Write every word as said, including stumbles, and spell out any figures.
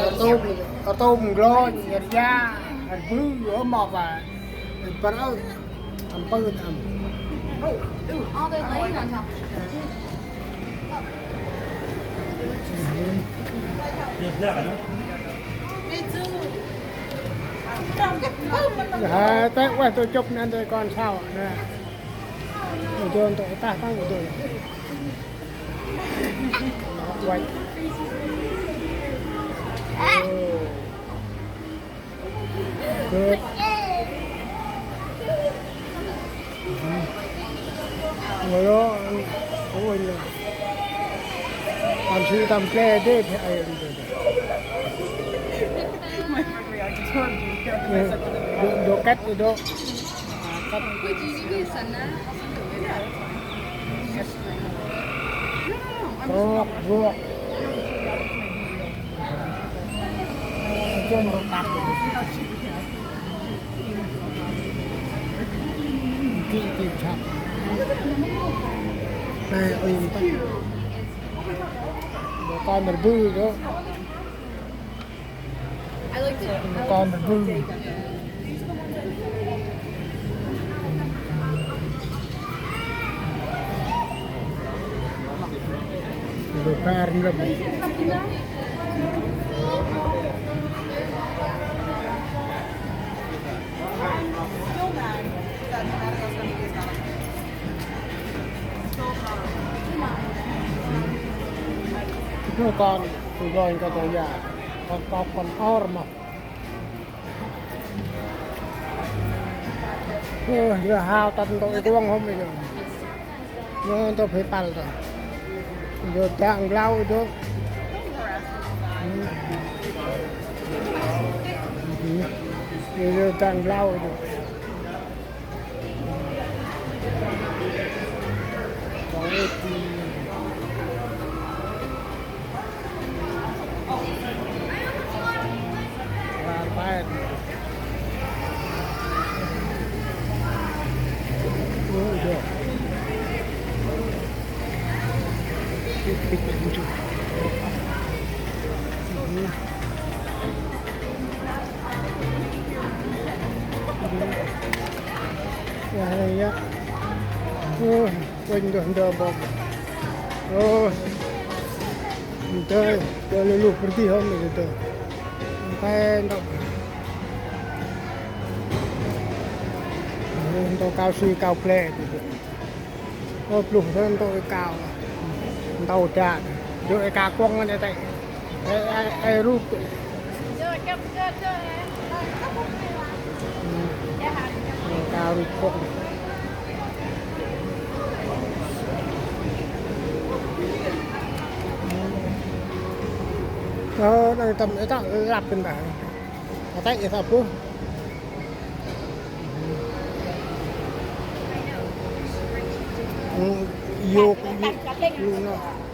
Rtôm, rtôm nglo, nhật da, rvư, ơ, mâp a. Rvư, ơ, ăm pơ, ăm. Ha, tê ueh tô chụp năn tê kon sao nê. Ôi, dô tô tah tăng ôi, dô. Ueh. Ôi. Good. Ngồi đó, ôi, tăm sư tăm ple đê, phải ai đi. Dô, dô cách đi dô. Ơ, ruok. Chôm ruok kăp. Kĩ kĩ chăp. Nê, ôi, tăk. Kon rvư dô. Kon rvư. Rvư kar nrâm. Kon, tui loi kơ tơ ya. Kon, kon, kon or ma. Ơ, yơ hao tât ntŭk i kuŏng hôm i dô. Yơ ntŭk phê păl dô. Yơ dak nglau i dô. Yơ dak nglau i dô. Wah, ya. Ơ, uănh dô ndơ bok. Ơ, ndơ, ndơ lu lu pơdi hôm ndơ. Ntai ndŏk. Ơ, ndơ kao si kao ple. Ơ, pluh ndơ ndơ kao. Ndơ da. Dô e ka kuŏng ndơ tê. Ê, ê, ê, rup. Ơ, ka rup kŏng. Ơ, nang tâm, ê, ta lăp kơ ta. Ơ, ta, ê, ta bu. Ơ, yôk, yôk, yôk, nô.